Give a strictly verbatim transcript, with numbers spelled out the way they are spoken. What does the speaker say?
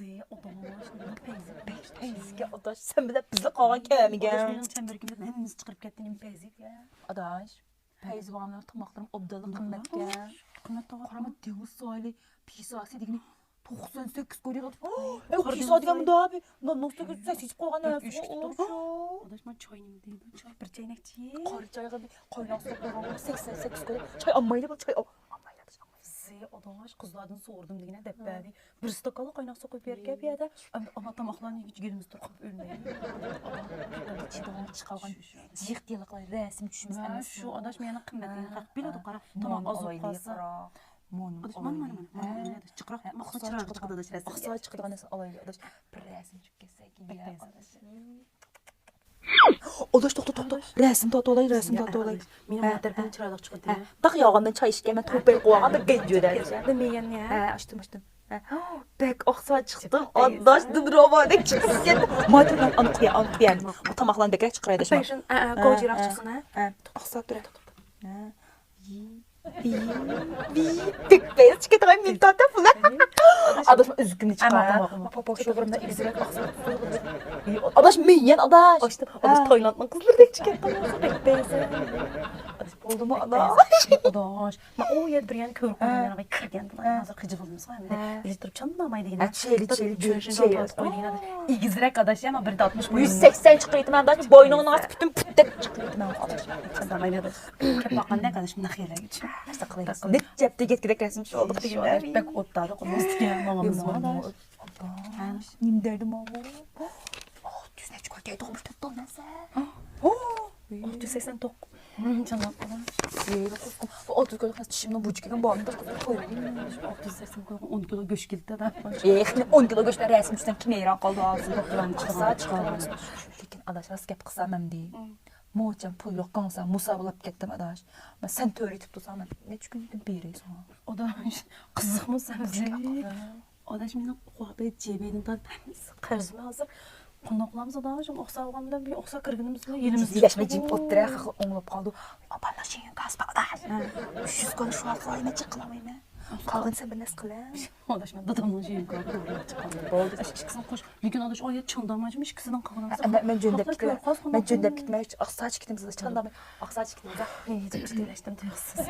ئاداش، نېمە پەيزى؟ پەيزىگە ئاداش، سەن بىلەن بىزلا قالغان كەمگە. ئاداش، مېنىڭ چەمبىرىكىمدىن ھەممىسى چىقىرىپ كەتتى، نېمە پەيزى دە؟ ئاداش، پەيزى بارنىڭ تاماقلىرىم ئوبدانلا قىممەتكەن. قىممەت تاغا. قارىما، دېڭىز ساھىلى پىساسى دېگىنى توقسان سەككىز كوريا. ئەي، پىسا دېگەن مۇنداق ئابى، نان نوستا سەكسىز قويغان نەرسە. ئاداش، مانا چاي نېمە دەيدۇ؟ چاي بىر چەينەكچە. قارا چايغا بىر قايناق سۇ قويغان سەكسەن سەككىز كوريا. چاي ئالمايلى، بۇ چاي ئال-، ئالمايلى، ئاداش، ئالمايلى. زى، ئاداش، قىزلاردىن سورىدىم دېگىنە دەپ بەردى. بىر ستاكانلا قايناق سۇ قويۇپ بېرىپ كەپ يەردە. ئەمدى ئانا تاماقلارنى يېگۈچە گېلىمىز تۇرۇپ قېلىپ ئۆلمەي. چىدىغان چىقالغان جىق دىيالوقلار، رەسىم چۈشمىسە. شۇ ئاداش مېنىڭ قىممەتلىرىنى خەق بىلىدۇ، قارا. تاماق ئاز بولۇپ قالسا. ئاداش، مانا، مانا، مانا، مانا، مانا، جىقراق، مانا، چىرايلىق چىقىدۇ ئاداش، رەسىم. ئاقسا چىقىدىغان نەرسە ئالايلى ئاداش. بىر رەسىم چۈشۈپ كەتسەك. ئاداش، توختا، توختا. رەسىم تارتىۋالاي، رەسىم تارتىۋالاي. مېنىڭ مۇ تەرىپىم چىرايلىق چىقىدۇ. ھە، داق يالغاندىن چاي ئىچكەن، مەن توپاي قويغان بىر گەنجۈدە. ھە، ئاچتىم، ئاچتىم. ھە، بەك ئاقسا چىقتىم. ئاداش، دىلرۇبادەك چىقىپ كەتتى. ماجىر، مەن ئانا قويا، ئانا قويا. بۇ تاماقلارنى بەكرەك چىقىراي دەشمەن. ئاقسا تۇرە. ئاقسا تۇرە. بەك بەزى چىقىدىغان مېنتاتا بۇلار. ئاداش، مەن ئۈزۈكۈمنى چىقار. پاپا شوغۇرۇمدا ئېگىزرەك ئاقسا. ئاداش، مېيەن ئاداش. ئاداش، تايلاندنىڭ قىزلىرىدەك چىقىپ قالماسا بەك بەزى. بولدىمۇ ئاداش؟ ئاداش، مەن ئۇ يەردە بىر يەرنى كۆرۈپ قالدىم، يەنە كىرگەندىن ھازىر خىجىل بولمىسا ئەمدى. ئىلىشتۇرۇپ چانداماي دېگىنە. ئېگىزرەك ئاداش، يەنە بىر دە ئاتمىش بويۇم. يۈز سەكسەن چىقىرىۋېتىمەن ئاداش، بوينۇڭنىڭ ئاستى پۈتۈن پۈتتەك چىقىرىۋېتىمەن ئاداش. چانداماي داداش. كەپ باققاندەك ئاداش، مۇنداق يەرلەرگە چۈشۈپ. نەچچە ھەپتە يەتكۈدەك رەسىم چۈشۈردۇق دېگىنە. بەك ئوتتادا قۇرمىسىكەن ماڭىمىز ئاداش. نېمە دەردىم ئاۋۇ؟ ئوتتۇز نەچچە كوي دەيدىغۇ بىر توپتان نەرسە. ئوتتۇز سەكسەن توققۇز. چاندام ئاداش. بۇ ئوتتۇز كوي چىشىمنىڭ بۇجى كەلگەن بارمىدى قىزىم، قويۇۋېرىڭ. ئوتتۇز سەكسەن كوي ئون كىلو گۆش كېلىپتۇ-دە. ئېي، ئون كىلو گۆشلەر رەسىم چۈشسەڭ كىم ھەيران قالىدۇ ھازىر؟ لېكىن ئاداش، راست گەپ قىلسام ئەمدى. موچەم پۇل يوق، كاڭسا مۇسا بولاپ كەتتىم ئاداش. مەن سەن تۆرىتىپ تۇرساڭ، مەن نەچچە كۈندىن بېرەي ساڭا؟ ئاداش، قىزىقمۇ سەن بىزگە؟ ئاداش، مېنىڭ قۇۋاپەي جېبىدىن تارتىپ ھەممىسى قەرزمۇ ھازىر. قانداق قىلامىز ئاداش؟ ئوقسا بولغان بىلەن بىر ئوقسا كىرگىنىمىز بىلەن يېلىمىز يىلەشمەي جىم ئولتۇرە، خەقلەر ئوڭلاپ قالدى. ئاپامنىڭ شېيىن كاسىسى بار ئاداش. ئۈچ يۈز كوي شۇ ۋاقىت ئاينى چىقىلامايمەن. قالغىنى سەن بىر نەرسە قىلە. ئاداش، مەن دادامنىڭ شېيىن كاسىسى چىققان. بولدى. ئىككىسىنى قوش. لېكىن ئاداش، ئايەت چاندامايچۇ، ئىككىسىدىن قالغىنىمىز. مەن، مەن جۆندەپ كېتىمەن. مەن جۆندەپ كېتىمەن. ئاقسا چىكىتىمىز چانداماي. ئاقسا چىكىتىمىز. ھېجىپ چىقىۋېرىشتىن تۇيۇقسىز.